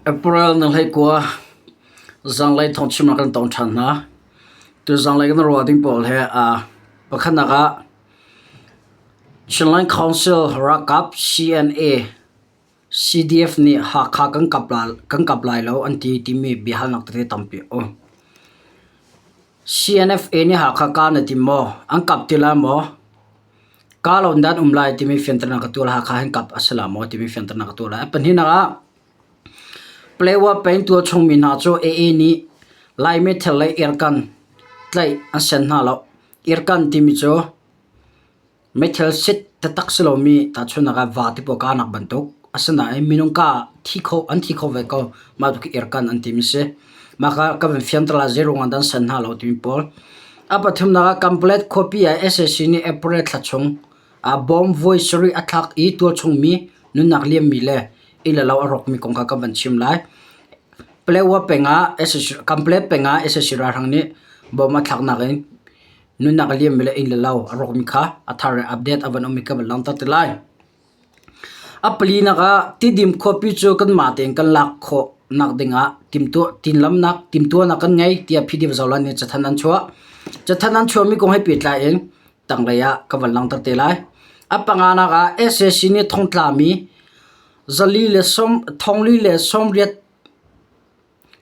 April na hleikua zanlei thawngchimnak kan tong ṭhan hna. Tu zanlei kan ruah ding pawl he pakhatnak ah Chinland Council ralkap CNA CDF nih Hakha kan kap kan kap lai lo an ti timi biahalnak tete tampi a um. CNFA nih Hakha ka na tim maw? An kap ti lai maw? Ka lo in dah an um lai timi fianternak ka tuah lai. Hakha hin kap a si la maw timi fianternak ka tuah lai. A pahnihnak ah Palewa peng tualchung mi hna cu AA nih Lai meithal le airgun tlaih an senh hna lo. Airgun timi cu Meithal sit taktak si lomi tahchunhnak ah va ti pawl kahnak bantuk asinain minung kah thi kho an thi kho ve ko. Mah tu khi airgun an timi si. Mah kha ka van fianter lai zeiruang ah dah an san hna lo timi pawl. A pathumnak ah Kanpalet khuapi ah sac nih April thla chung ah bomb voi sarih a thlak i tualchung mi nunnak liammi le inn le lo a rawkmi kong kha ka van chim lai. Paletwa peng ah sac Kanpalet peng ah sac ralhrang nih bomb a thlaknak in Nunnak a liammi le inn le lo a rawkmi kha a thar in update a van um i ka van langhter te lai. A palinak ah Tidim khuapi cu kanmah tein kan lak khawh nak dingah timtuah tinlamnak timtuahnak kan ngei tiah PDF Zoland nih cathanh an chuah. Cathanh an chuahmi kong he pehtlai in tanglei ah ka van langhter te lai. A panganak ah sac nih thongtlami zali le sawm thongli le sawmriat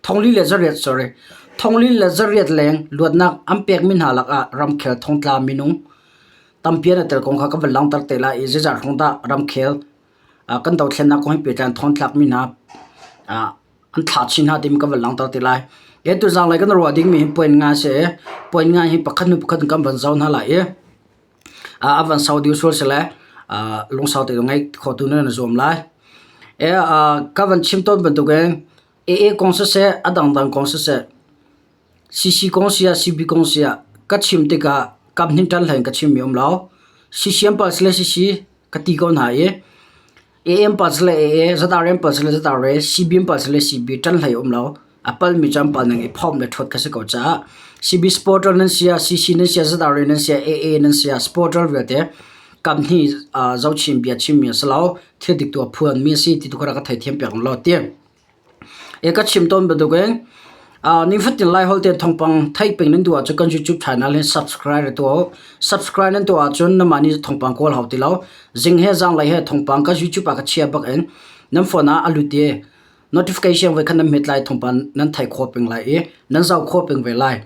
Thongli le zariat sorry, thongli le zariat leng luatnak an pekmi hna lakah ramkhel thongtla minung tampi an i tel kong kha ka van langhter te lai i zeizat hrawng dah ramkhel kan dothlennak kong he pehtlai in thongtlakmi hna an thlah chin hna timi ka van langhter te lai. Hi tuzanglei kan ruah dingmi hi point nga a si i point nga hi pakhat hnu pakhat in kan van zoh hna lai i a van sau deuh sual sile lungsau te ngaih khawhtu nan i zuam lai. Ka van chim tawn bantukin AA kong siseh, a dangdang kong siseh, CC kong si ah, CB kong si ah ka chim tikah kaphnih ṭan hlei in ka chimmi um lo. CCM pal sile CC ka ti ko hna i AM pal sile AA, ZRM pal sile ZRA, CB pal sile CB ṭan hlei um lo. A palmi cu an pal ning i phomh le ṭhuat kha si ko caah CB supporter nan si ah, CC nan si ah, ZRA nan si ah, AA nan si ah, supporter vialte kaphnih zohchin bia chimmi a si lo. Thil dik tu a phuanmi a si ti tu kha rak ka theithiam piak law ti. E ka chim tawn bantukin nifatin Laiholh te thawngpang theih peng nan duh ahcun kan YouTube channel hi subscribe tuah u. Subscribe nan tuah ahcun namah nih thawngpang kawl hau ti lo. Zing he zanglei he thawngpang ka YouTube ah ka chia bak in nan phone ah a lut i notification voi khat nan hmet lai thawngpang nan theih khawh peng lai i nan zoh khawh peng ve lai.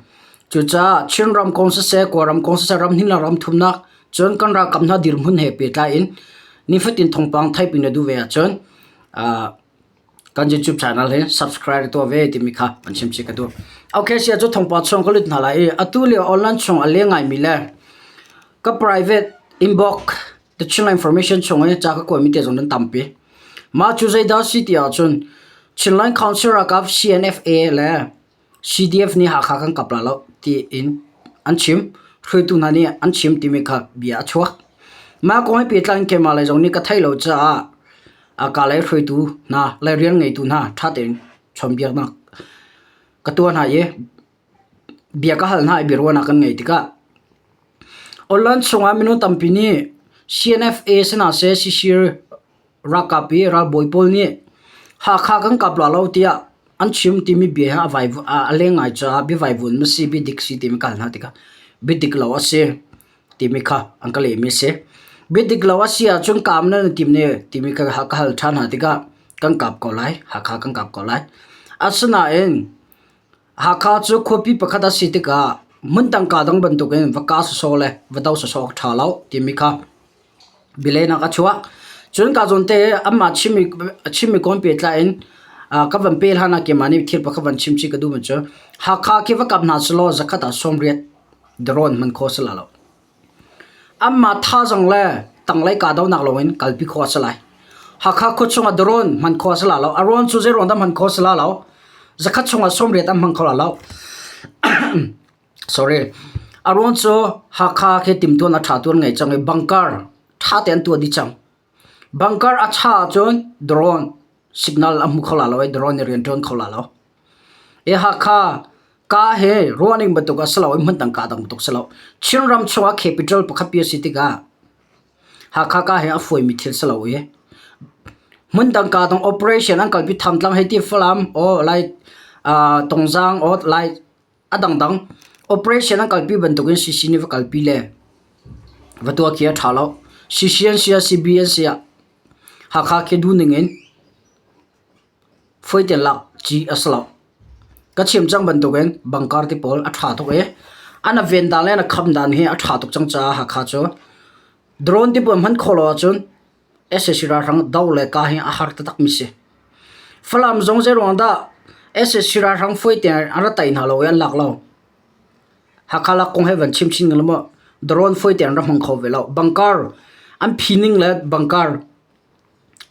Cucaah Chinram kong siseh, Kawlram kong siseh, ram hnih le ram thumnak cun kan ralkap hna dirhmun he pehtlai in nifatin thawngpang theih peng na duh ve ahcun kan YouTube channel hi subscribe tuah ve timi kha an chim chih ka duh. Okay, sia cu thawngpang chung ka lut hna lai i atu lio online chung a leng ngaimi le ka private inbox the Chinland information chung i ca ka kuami te zong nan tampi. Mah cu zeidah si ti ahcun Chinland Council ralkap CNFA le CDF nih Hakha kan kap la lo tiin an chim. Hruaitu hna nih an chim timi kha bia a chuak. Mah kong he pehtlai in keimah lei zong nih ka theih lo caah a ka lei hruaitu hna le rian ngeitu hna ṭha tein chawnhbiaknak ka tuah hna i bia ka hal hna i biaruahnak kan ngeih tikah online chungah minung tampi nih CNFA si hna seh CC Ralkap i ralbawi pawl nih Hakha kan kap la lo tiah an chim timi bia hi a vai a leng ngai caah biavaivun ma si biadik si timi ka hal hna tikah biadik lo a si timi kha an ka lehmi a si. Biadik lo a si ahcun kaam nan i tim ne timi kha ka hal ṭhan hna tikah kan kap ko lai, Hakha kan kap ko lai. Asinain Hakha cu khuapi pakhat a si tikah hmundang kaa dang bantukin va kah sawsawh le va do sawsawh awk ṭha lo timi kha bialehnak a chuak. Cun ka zawn te anmah chimmi chimmi kong pehtlai in ka van pe hlan ah keimah nih thil pakhat van chim chih ka duhmi cu Hakha khi va kap hna sehlaw zakhat ah 80 drone hman khawh a si lai lo. Anmah thazaang le tanglei kahdohnak lawngin kalpi khawh a si lai. Hakha khua chungah drone hman khawh a si lai lo. A ruang cu zeiruang dah hman khawh a si lai lo. Zakhat chungah 80 an hmang kho lai lo. Sorry. A ruang cu Hakha khi timtuan a ṭha tuan ngei cang i bunker ṭha tein an tuah dih cang. Bunker a ṭha ahcun drone signal a hmu kho lai lo i drone nih rian ṭuan kho lai lo. I Hakha ka hi ruahning bantuk a si lo i hmundang ka dang bantuk a si lo. Chinram chungah capital pakhat pi a si tikah Hakha ka hi a fawimi thil si lo i. Hmundang ka dong operation an kalpi Thantlang hei ti Falam aw Lai Tongzaang aw Lai a dangdang operation an kalpi bantukin CC nih va kalpi le va tuah khi a ṭha lo. CC an si ah CB an si ah Hakha khi duh ning in fawi tein lak ci a si lo. Ka chim cang bantukin bangkar ti pawl a ṭha tuk i an a ven dan le an a kham dan hi a ṭha tuk cang caah Hakha cu drone ti pawl hman khawh lo ahcun sac ralhrang do le ka hi a har taktakmi si. Falam zong zeiruang dah sac ralhrang fawi tein an ra tei hna lo i an lak lo. Hakha lak kong he van chim chin ning maw drone fawi tein an ra hmang kho ve lo. Bangkar an phi ning le bangkar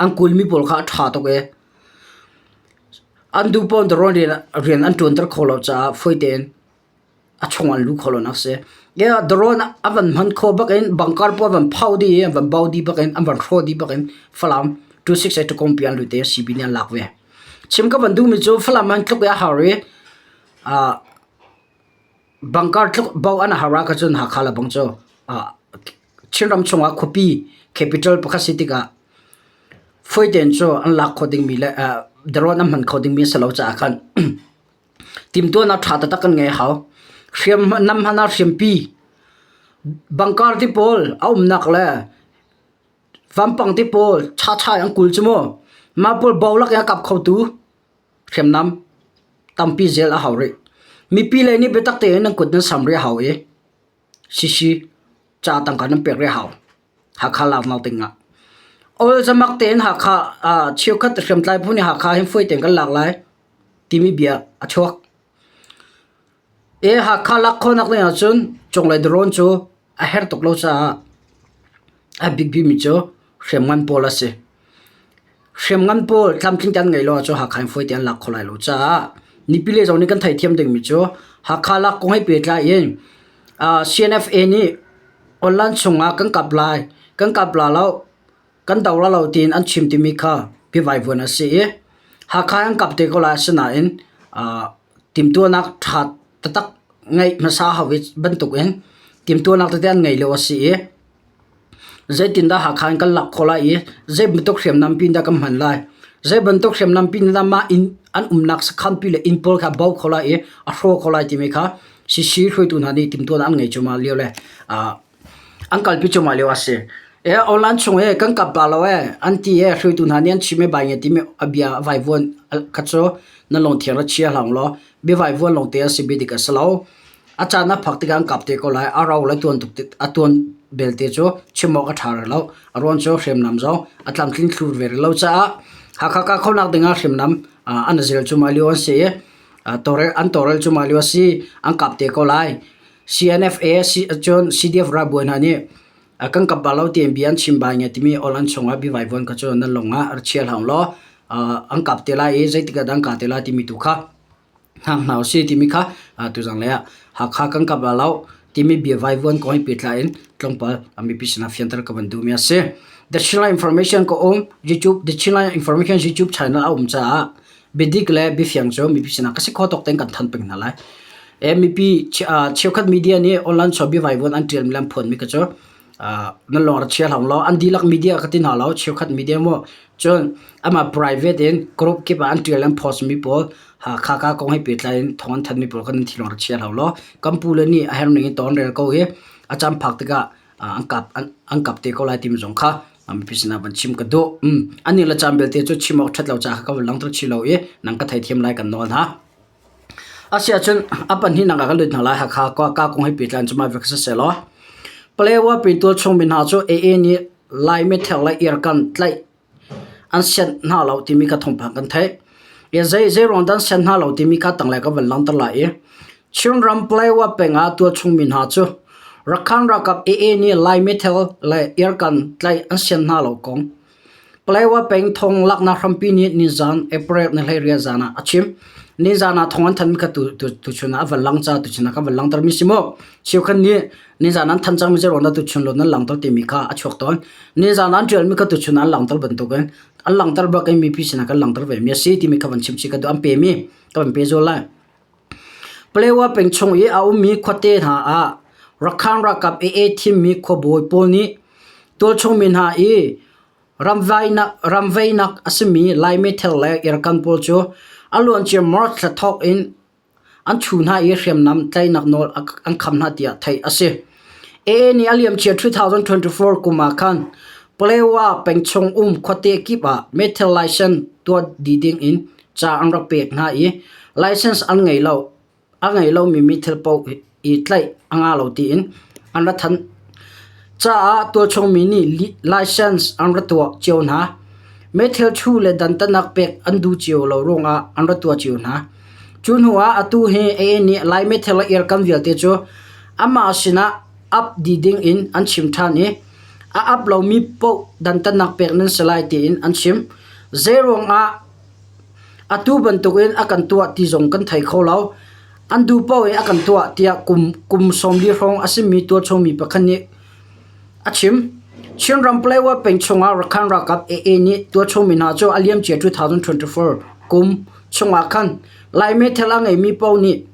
an kulmi pawl kha a ṭha tuk i an duh paoh in drone rian an ṭuanter kho lo caah fawi tein a chung an luh kho lo nak si. Yeah, drone a van hman kho bak in bangkar pawl van phau dih i an van bau dih bak in an van hrawh dih bak in Falam 268 Tukum pi an lut i CB nih an lak ve. Chim ka van duhmi cu Falam an tluk i a har i bangkar tluk bo an har ah kha cun Hakha le bang cu Chinram chungah khuapi capital pakhat si tikah fawi tein cu an lak khawh dingmi le drone an hman kho dingmi a si lo caah khan Timhtuahnak ṭha taktak kan ngei a hau. Hriamnam hmanh ah hriampi, bangkar ti pawl a umnak le vampang ti pawl ṭhaṭha in an kul cu mu. Mah pawl bo lak in a kap khotu hriamnam tampi zel a hau rih. Mipi lei nih biatak tein nan kut nan sam rih a hau i sisi ca tangka nan pek rih a hau. Hakha laknak ding ah. Ol zamak tein Hakha cheukhat hriamtlai phu nih Hakha hin fawi tein kan lak lai. timi bia a chuak. E Hakha lak khawhnak ding ahcun cunglei drone cu a herh tuk lo caah a bikbikmi cu hriamngan pawl a si. Hriamngan pawl tlamtling te an ngeih lo ahcun Hakha in fawi te an lak kho lai lo caah mipi le zong nih kan theihthiam dingmi cu Hakha lak kong he pehtlai in CNFA nih online chungah kan kap lai, kan kap la lo kan do la lo tiin an chim timi kha biavaivuan a si i Hakha an kap te ko lai asinain timhtuahnak ṭha taktak ngeih hmasa hau i bantukin timhtuahnak tete an ngei lo a si i zeitindah Hakha in kan lak khawh lai i zei bantuk hriamnam pi in dah kan hman lai zei bantuk hriamnam pi in dah mah inn an umnak sakhan pi le inn pawl kha a bo kho lai i a hraw kho lai timi kha CC hruaitu hna nih timhtuahnak an ngei cuahmah lio le An kalpi cuahmah lio a si. E online chung e kan kap ba lo e an ti e hruaitu hna nih an chim e bai nge timi a bia a vaivuan kha cu na lungthiang ra chia hlah law bia vaivuan lawng te a si bia dik a si lo. A caan a phak tikah an kap te ko lai. A ro le tuan tuk a tuan belte cu chim awk a ṭha rih lo. A ruang cu hriamnam zong a tlamtling thlu ve rih lo caah Hakha kah khonak dingah hriamnam an zel cuahmah lio an si i an tawlrel cuahmah lio a si. An kap te ko lai. CNFA cun CDF ralbawi hna nih kan kap bal lo tiin bia an chim bai nge timi awl-an chungah biavaivuan kha cu nan lung ah ra chia hlah law an kap te lai i zeitik ah dah an kah te lai timi tu kha hngak hna usih timi kha tuzang lei ah Hakha kan kap la lo timi biavaivuan kong he pehtlai in tlawmpal mipi sinah fianter ka van duhmi a si. The Chinland Information ka um YouTube The Chinland Information YouTube channel a um caah biadik le biafiang cu mipi sinah ka si kho tawk tein kan thanh peng hna lai. E mipi cheukhat media nih online chaw biavaivuan an ṭialmi le an phuanmi kha cu nan lawng ra chia hlah law an dihlak media ka ti hna lo cheukhat media mu cun amah private in group kip ah an ṭial an post mi pawl kha ka kong he pehtlai in thawng an thanh mi pawl kha nan thi lawng ra chia hlah law kan pu le nih a herh ning in tawn rel ko hi a caan phak tikah an kap an kap te ko lai timi zong kha mipi sinah van chim ka duh. Ani le caan belte cu chim awk ṭhat lo caah ka van langhter chih lo i nang ka theithiam lai kan nawl hna. Asiahcun a pahnihnak ah kan lut hna lai Hakha ka kong he pehtlai in cu mah vek si sehlaw Palewa pintual chungmi hna cu AA nih Lai meithel le eargun tlaih an sianh hna lo timi kha thawngpang kan theih. I zei zei ruang dah an sianh hna lo timi kha tanglei ka van langhter lai i Chinram Palewa peng ah tualchung mi hna cu Rakhan ralkap AA nih Lai meithel le eargun tlaih an sianh hna lo kong Palewa peng thong laknak hrampi nih nizan April ni 18 zan ah a chim. Nizan ah thong an thanmi kha tu tu tuchun ah a van lang ca tuchun ah ka van langter mi si mu. Cheukhat nih nizan an than cangmi zeiruang dah tuchun lo nan langter timi kha a chuak tawn. Nizan an ṭialmi kha tuchun ah an langter bantukin an langter bak in mipi sinah kan langter ve mi a si timi kha van chim chih ka duh an pe mi ka van pe zawl lai. Palewa peng chung i a ummi khuate hna ah Rakhan ralkap AA thimmi khuabawi pawl nih tualchung mi hna i. Ramveinak a simi Lai meithal le irkan pawl cu a luancia March thla thawk in an chu hna i hriamnam tlaihnak nawl an kham hna tiah theih a si. AA nih a liamcia 2024 kum ah khan Palewa pengchung um khuate kip ah meithal license tuah dih ding in ca an rak pek hna i license an ngei lo. A ngei lomi meithal paoh i tlaih a ngah lo tiin an ra thanh caah tualchungmi nih license an ra tuah cio hna. Meithal chu le dantatnak pek an duh cio lo ruangah an ra tuah cio hna. Cu hnu ah atu hi AA nih Lai meithal le airgun vialte cu amah sinah ap dih ding in an chim ṭhan i a ap lomi paoh dantatnak pek nan si lai tiin an chim. Zeiruangah Atu bantukin a kan tuah ti zong kan thei kho lo. An duh paoh in a kan tuah tiah kum, kum 40 hrawng a simi tualchungmi pakhat nih a chim. Chinram Palawa peng chungah Rakhine ralkap AA nih tualchungmi hna cu a liamcia 2024 kum chungah khan Lai meithal a ngeimi paoh nih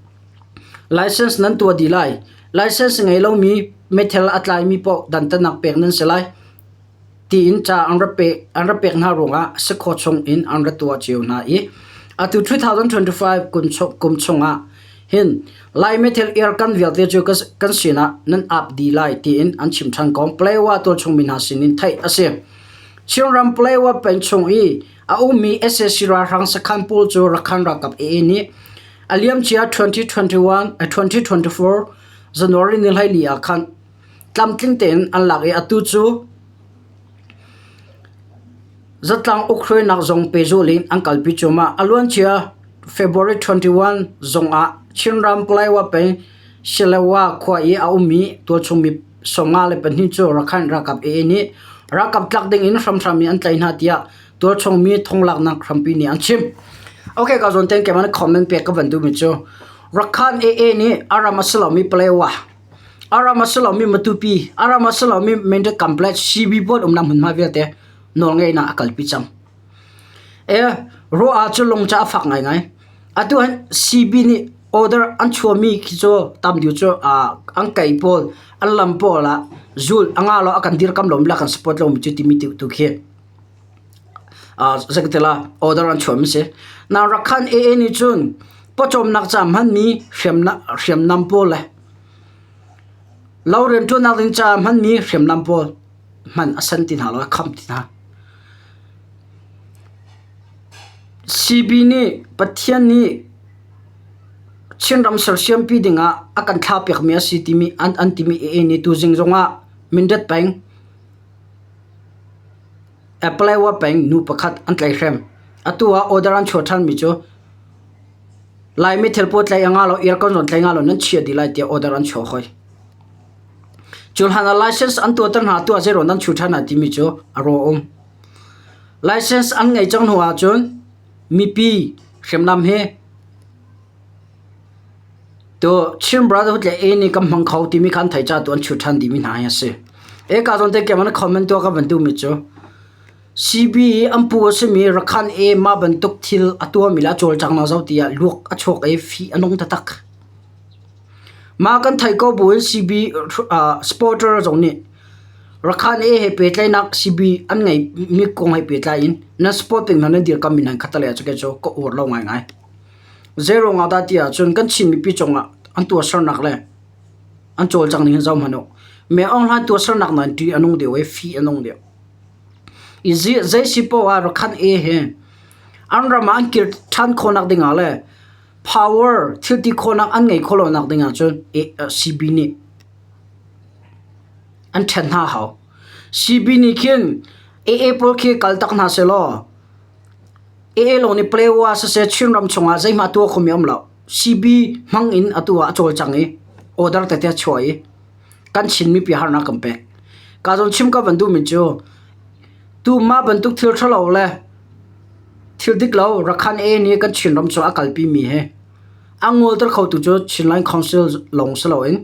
license nan tuah dih lai. License ngei lomi meithal a tlaimi paoh dantatnak pek nan si lai. tiin ca an rak pek an rak pek hna ruangah sakhaw chung in an ra tuah cio hna i atu 2025 kum chung kum chungah hin Lai meithal airgun vialte cu kan sinah nan ap dih lai tiin an chim ṭhan ko. Palawa tualchung mi hna sinin theih a si. Chinram Palawa peng chung i a ummi sac ralhrang sakhan pawl cu Rakhine ralkap AA nih a liamcia 2021 2024 January ni 14 ah khan Tlamtling tein an lak i atu cu zatlang ukhruainak zong pehzulh in an kalpi cuahmah. A luancia February 21 zongah Chinram Palaywa peng Silewa khua i a ummi tualchung mi 52 cu Rakhine ralkap AA nih ralkap tlak ding in hramhram in an tlaih hna tiah tualchung mi thonglaknak hrampi nih an chim. Okay, ka zawn ten keimah nih comment pek ka van duhmi cu Rakhine AA nih a ram a si lomi Palaywa A ram a si lomi Matupi, a ram a si lomi Mindat Complex, CB board umnak hmunhma vialte nawlngeihnak a kalpi cang. E, ruah ah cu lung ca a fak ngaingai. Atu hin CB nih order an chuahmi khi cu tam deuh cu an kei pawl, an lam pawl ah zul a nga lo a kan dirkam lomi le a kan support lomi cu timi tu khi zeikatila order an chuahmi si. Na Rakhine AA nih cun pawcawmnak ca hmanmi hriamnam pawl le lo rianṭuannak ding ca hmanmi hriamnam pawl hman a san ti hna lo, a kham ti hna. CB nih Pathian nih Chinram sersiampi dingah a kan thlahpiakmi a si timi an, an timi AA nih tuzing zongah Mindat peng Palawa peng nu pakhat an tlaihhrem. Atu ah order an chuah ṭhanmi cu Laimi thil pawl tlaih a ngah lo, aircon zong tlaih a ngah lo, nan chia dih lai tiah order an chuah hoi. Cu hlan ah license an tuahter hna, tu ah zeiruang nan chuh ṭhan hna timi cu a ruah um. License an ngeih cang hnu ahcun mipi hriamnam hi Tu Chin Brotherhood le A nih kan hmang kho timi kha an theih caah tu an chut ṭhan dihmi hna hi a si. Eka zawn te keimah na comment tuah ka van duhmi cu CB i an pu a simi Rakhan A mah bantuk thil a tuahmi le a cawlcang na zo tiah luak a chuak i fih a nung taktak. Mah kan theih ko buin CB uh, supporter zong nih Rakhan A he pehtlaihnak CB an ngeihmi kong he pehtlai in nan support peng hna nan dirkammi hna khattelei ah cu kei cu ka uar lo ngaingai. Zeiruang ah dah ti ahcun kan Chin mipi cungah an tuahsernak le an cawlcangh ning hi zoh hmanh u. Me Aung Hlaing tuahsernak nain ṭih a nung deuh i fih a nung deuh. I zei si poah ah Rakhine A hi an ram ah an kir ṭhan khawhnak ding ah le power thilti khawhnak an ngeih khawh lonak ding ahcun CB nih an ṭhen hna hau. CB nih khin AA pawl khi kaltak hna sehlaw AA lawng nih Palewa siseh Chinram chungah zeihmah tuah khomi a um lo. CB hmang in atu ah a cawlcang i order tete a chuah i kan Chin mipi harnak kan pek. Ka zawn chim ka van duhmi cu tu mah bantuk thil ṭhalo le thil dik lo Rakhine AA nih kan Chinram cu a kalpi mi hi a ngolter khotu cu Chinland Council lawng si loin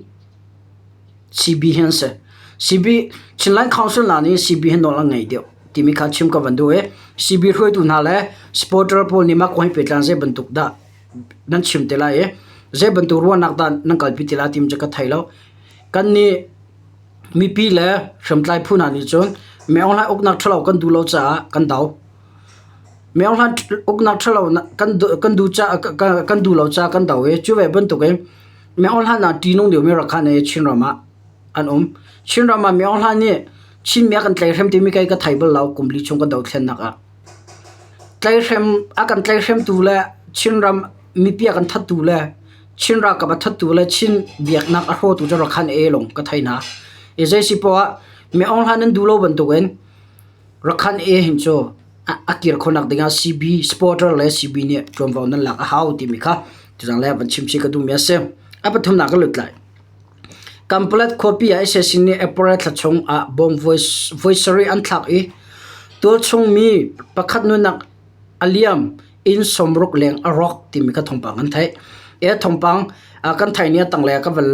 CB hi an si. CB Chinland Council hna nih CB hi nawl an ngei deuh timi kha chim ka van duh i CB hruaitu hna le supporter pawl nih mah kong hi pehtlan zei bantuk dah nan chim te lai i zei bantuk ruahnak dah nan kalpi te lai timi cu ka thei lo. Kan nih mipi le hriamtlai phu hna nih cun Mi Aung Hlaing uknak ṭhalo kan duh lo caah kan do. Mi Aung Hlaing uknak ṭhalo kan kan duh caah kan duh lo caah kan do i cu ve bantukin Mi Aung Hlaing ah ṭihnung deuhmi Rakhan hi Chinram ah an um. Chinram ah Mi Aung Hlaing nih Chinmi a kan tlaihhrem timi kei ka thei bal lo kum li chung kan dothlennak ah. Tlaihhrem a kan tlaihhremtu le Chinram mipi a kan thattu le Chin ralkap a thattu le Chin biaknak a hrawtu cu Rakhan ee lawng ka thei hna. I zei si poah ah Mi Aung Hlaing nan duh lo bantukin Rakhan ee hin cu a kir khawhnak dingah CB supporter le CB nih ṭuanvo nan lak a hau timi kha tuzang le van chim chih ka duhmi a si. A pathumnak ka lut lai. Kanpalet khuapi ah sac nih April thla chung ah bomb voi sarih an thlak i tualchung mi pakhat nunnak a liam, inn sawmruk leng a rawk timi kha thawngpang kan theih. E thawngpang kan theih ni a tanglei ah ka van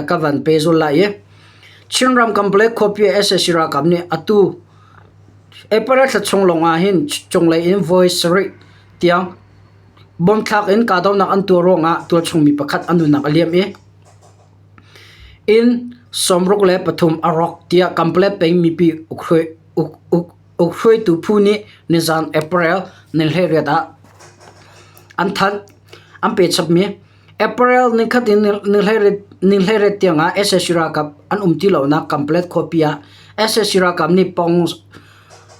ka van pehzul lai i Chinram Kanpalet khuapi ah sac ralkap nih atu April thla chung lawng ah hin cunglei in voi sarih tiang bomb thlak in kahdohnak an tuah ruangah tualchung mi pakhat a nunnak a liam i Inn 63 a rawk tiah Kanpalet peng mipi ukhruaitu phu nih nizan April 28 ah an thanh. An pechapmi April nikhat in ni 18 tiangah sac ralkap an um ti lonak Kanpalet khuapi ah sac ralkap nih pong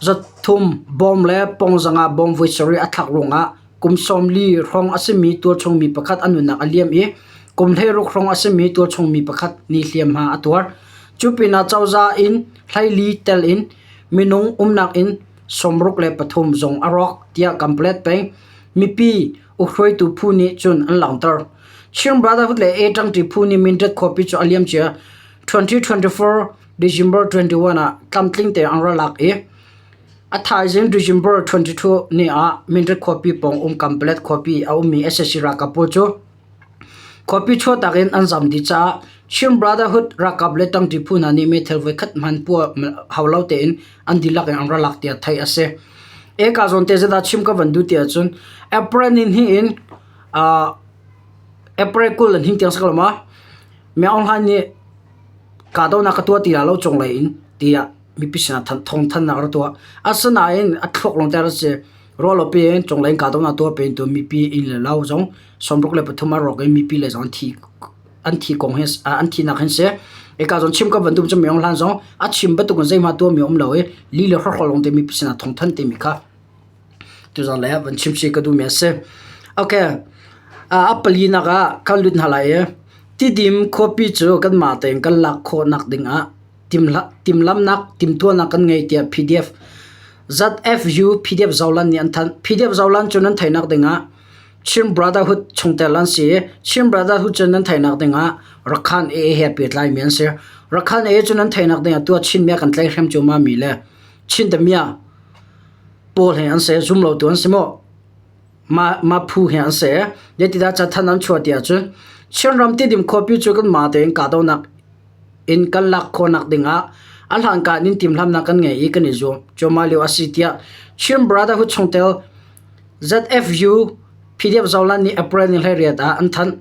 300 bawm le pong 500 bawm voi sarih a thlak ruangah Kum 40 hrawng a simi tualchung mi pakhat a nunnak a liam i kum 16 hrawng a simi tualchung mi pakhat nih hliamhma a tuar. Cu pinah cozah inn 14 tel in minung umnak inn 63 zong a rawk tiah Kanpalet peng mipi ukhruaitu phu nih cun an langhter. Chin Brotherhood le A ṭangṭi phu nih Mindat khuapi cu a liamcia 2024 December 21 ah tlamtling tein an ra lak i A thaizing December 22 ni ah Mindat khuapi pawng um Kanpalet khuapi a ummi sac ralkap pawl cu khuapi chuahtak in an zam dih caah Chin Brotherhood ralkap le ṭangṭi phu hna nih meithal voikhat hmanh puah hau lo tein an dihlak in an ra lak tiah theih a si. Eka zawn te zeidah chim ka van duh ti ahcun April ni hnih in April 20 an hing tiang si ko lo maw? Mi Aung Hlaing nih kahdohnak ka tuah ti lai lo cunglei in tiah mipi sinah thawngthanhnak rak tuah. Asinain a thluak lawngte a si. Ruahlopi in cunglei in kahdohnak tuah pe in mipi inn le lo zong 63 a rawk i mipi le zong an thi an thi kong hi an thinak hin si. Eka zong chim ka van duh cu mi hlan zong a chim bantuk in zeihmah tuah mi um lo i li le hrawkhrol lawngte mipi sinah thawngthanh timi kha tuzan lei ah van chim si ka duhmi a si. Okay. A palinak ah kan lut hna lai i Tidim khuapi cu kanmah tein kan lak khawhnak ding ah Timhlamhnak timhtuahnak kan ngei tiah PDF ZFU PDF Zoland nih an thanh. PDF Zoland cu nan theihnak dingah Chin Brotherhood chungtel an si i Chin Brotherhood cu nan theihnak dingah Rakhan AA he pehtlaimi an si. Rakhan AA cu nan theihnak dingah tuah Chinmi a kan tlaihhrem cuahmahmi le Chin damiah pawl he an si, zumlotu an si maw? Mah, mah phu he an si. Zeitidah cathanh an chuah ti ahcun Chinram Tidim khuapi cu kanmah tein kahdohnak in kan lak khawhnak dingah a hlankan in timhlamhnak kan ngei i kan i zuam cuahmah lio a si tiah Chin Brotherhood chungtel ZFU PDF Zoland nih April ni 18 ah an thanh.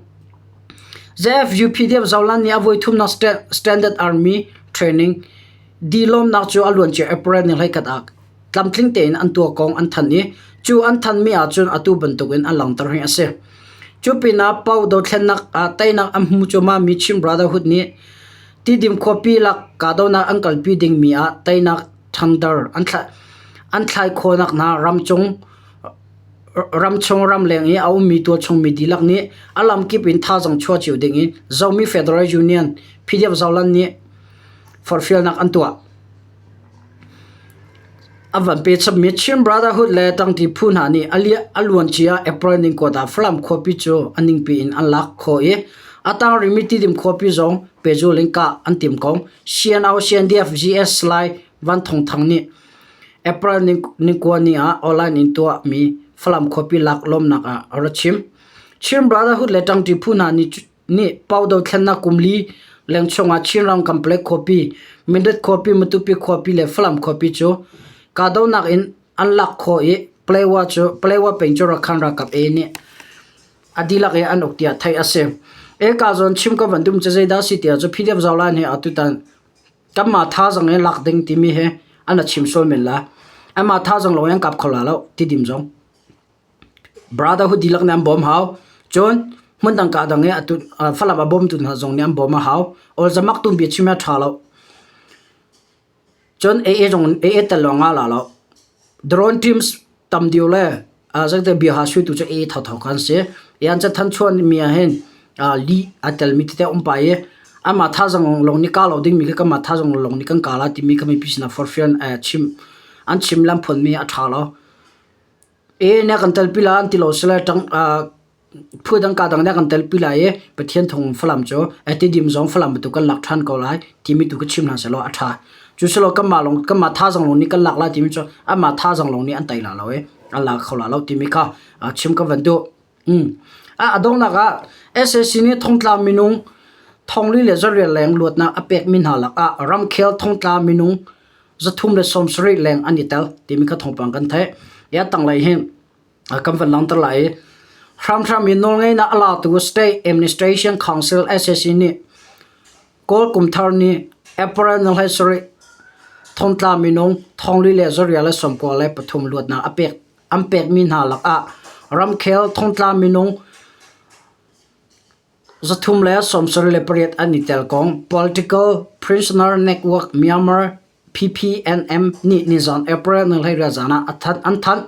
ZFU PDF Zoland nih a voithumnak Standard Army Training dilawmnak cu a luancia April ni 21 ah tlamtling tein an tuah kong an thanh i cu an thanhmi ahcun atu bantukin an langhter hi a si. Cu pinah Pau dothlennak ah teinak an hmu cuahmahmi Chin Brotherhood nih Tidim khuapi lak kahdohnak an kalpi dingmi ah teinak ṭhangdar an an thlai khawhnak hna ramchung ramchung ramleng i a ummi tualchungmi dihlak nih a lamkip in thazaang chuah cio dingin Zomi Federal Union PDF Zoland nih forhfialnak an tuah. A van pechapmi Chin Brotherhood le ṭangṭi phu hna nih a luancia April ni kuat ah Falam khuapi cu a ningpi in an lak khawh i a tang rihmi Tidim khuapi zong pehzul in kah an timh ko. CNO CNDF GS Salai Van Thawng Thang nih April ni kua ni ah online in tuahmi Falam khuapi lak lawmnak ah a ra chim. Chin Brotherhood le ṭangṭi phu hna nih nih Pau dothlennak kum li leng chungah Chinram Kanpalet khuapi, Mindat khuapi, Matupi khuapi le Falam khuapi cu kahdohnak in an lak khawh i Palewa cu Palewa peng cu Rakhan ralkap A nih a dihlak in an uk tiah theih a si. Eka zawn chim ka van dum cu zeidah a si tiah cu PDF Zolan he atutan kanmah thazaang in lak ding timi hi An a chim sual men la. Amah thazaang lawng in an kap kho la lo Tidim zong. Brotherhood dihlak nih an bawm hau. Cun hmundang ka dang i atu Falam a bawmtu hna zong nih an bawm a hau. Awlzamak tu bia chim hi a ṭha lo. Cun AA zong AA tel lawng ah la lo. Drone teams tam deuh le zeite bia ha suitu cu AA thotho kan si. Yan ca thanchuan mi ah hin lih a telmi tete um pa i amah thazang lawng nih ka lo dingmi khi kanmah thazang lawng nih kan ka la timi kha mipi sinah forfian chim an chim lam phunmi a ṭha lo. AA nih a kan telpi la an ti lo sile ṭang phu dang ka dang nih a kan telpi lai i Pathian thawng Falam cu Tidim zong Falam bantuk kan lak ṭhan ko lai timi tu ka chim hna sehlaw a ṭha. Cu silo kanmah lawng kanmah thazaang lawng nih kan lak lai timi cu anmah thazaang lawng nih an tei la lo i an la kho la lo timi kha chim ka van duh. A donghnak ah sac nih thongtla minung thongli le zarial leng luatnak a pekmi hna lakah ramkhel thongtla minung 370 leng an i tel timi kha thawngpang kan theih. Ya tanglei hi kan van langhter lai i hramhram in nawlngeihnak a latu State Administration Council SAC nih Kawl kum thar ni April ni 27 thongtla minung thongli le zarial le 93 luatnak a pek an pekmi hna lakah ramkhel thongtla minung 378 an i tel kong Political Prisoner Network Myanmar PPNM nih nizan April ni 12 zan ah an thanh.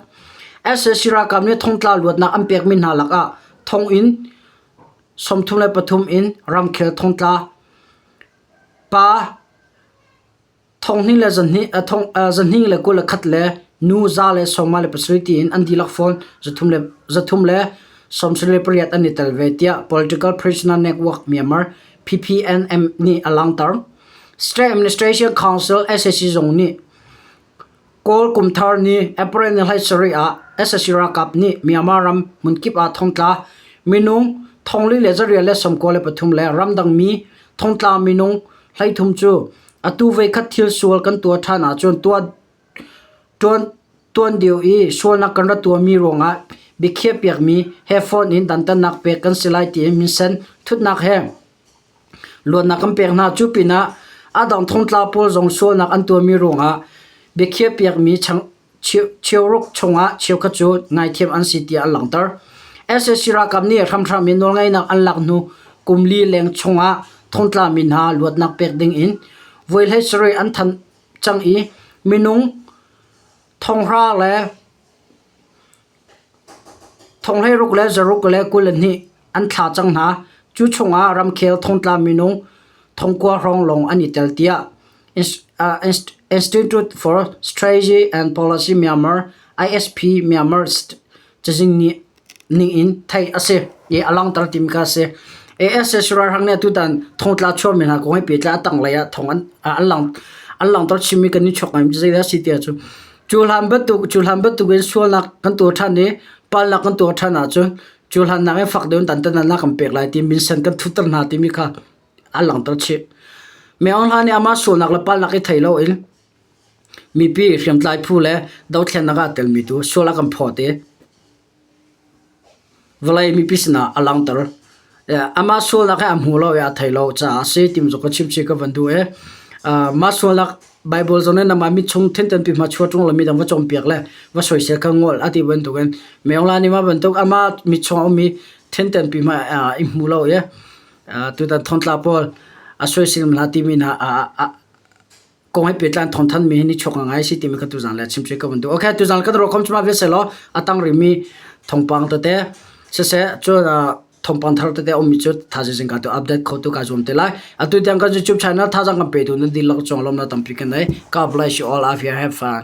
Sac ralkap nih thongtla luatnak an pekmi hna lakah thonginn 33 in ramkhel thongtla pa Thonghnih le 21 le nu 157 tiin an dihlak fawn 378 an i tel ve tiah Political Prisoner Network Myanmar PPNM nih a langhter. State Administration Council SAC zong nih Kawl kum thar ni April ni 17 ah sac ralkap nih Myanmar ram hmunkip ah thongtla minung 4,493 le ramdang mi thongtla minung 13 cu Atu voikhat thil sual kan tuah ṭhan ahcun tuan deuh i sualnak kan rak tuahmi ruangah biakhiahpiakmi he phone in dantatnak pek kan si lai tiin minsen thutnak he luatnak kan pek hna. Cu pinah a dang thongtla pawl zong sualnak an tuahmi ruangah biakhiahpiakmi cheuruk chungah cheukhat cu ngaithiam an si tiah an langhter. Sac ralkap nih hramhram in nawlngeihnak an lak hnu kum li leng chungah thongtlami hna luatnak pek ding in voi 17 an thanh cang i minung thonghra le thonghleiruk le zaruk le 22 an thla cang hna. Cu chungah ramkhel thongtla minung thongkua hrawng lawng an i tel tiah Institute for Strategy and Policy Myanmar ISP Myanmar cazin nih ningin theih a si i a langhter timi kha a si. ASS ralhrang nih atutan thongtla chuahmi hna kong he pehtlai a tanglei ah thong an an lang an langhter chimmi kan i chuak ngai zeidah a si tiah cu cu hlan bantuk cu hlan bantuk in sualnak kan tuah ṭhan i palnak kan tuah ṭhan ahcun cu hlan nakin fak deuh in dantatnak kan pek lai ti minsen kan thutter hna timi kha a langhter chih. Meng Aung Hlaing nih amah sualnak le palnak i thei loin mipi hriamtlai phu le dothlennak ah telmi tu sual a kan phawt i vawlei mipi sinah a langhter. Amah sualnak hi a hmu lo i a thei lo caah a si timi cu ka chimchih ka van duh i mah sualnak Baibal zong nih nangmah mit chung thintan pi hma chuah ṭung lo midang va cawnpiak le va soisel kha ngol a ti bantukin Meng Aung Hlaing nih mah bantuk amah mit chung a ummi thintan pi hma i hmu lo i Tutan thongtla pawl a soisel hna timi hna kong he pehtlai in thawngthan mi hi ni chuak ngai si timi kha tuzan le chim ka van duh. Okay, tuzan kan ro khom chuma ve selaw a tang rimi thawngpang tete siseh cun thawngpang thar tete ummi cu thaizing ka tu update kho tu ka zuam te lai. Atu tiang kan YouTube channel thazang kan pe tu nan dihlak cung lawmnak tampi kan nei. God bless you all. Have here have fun.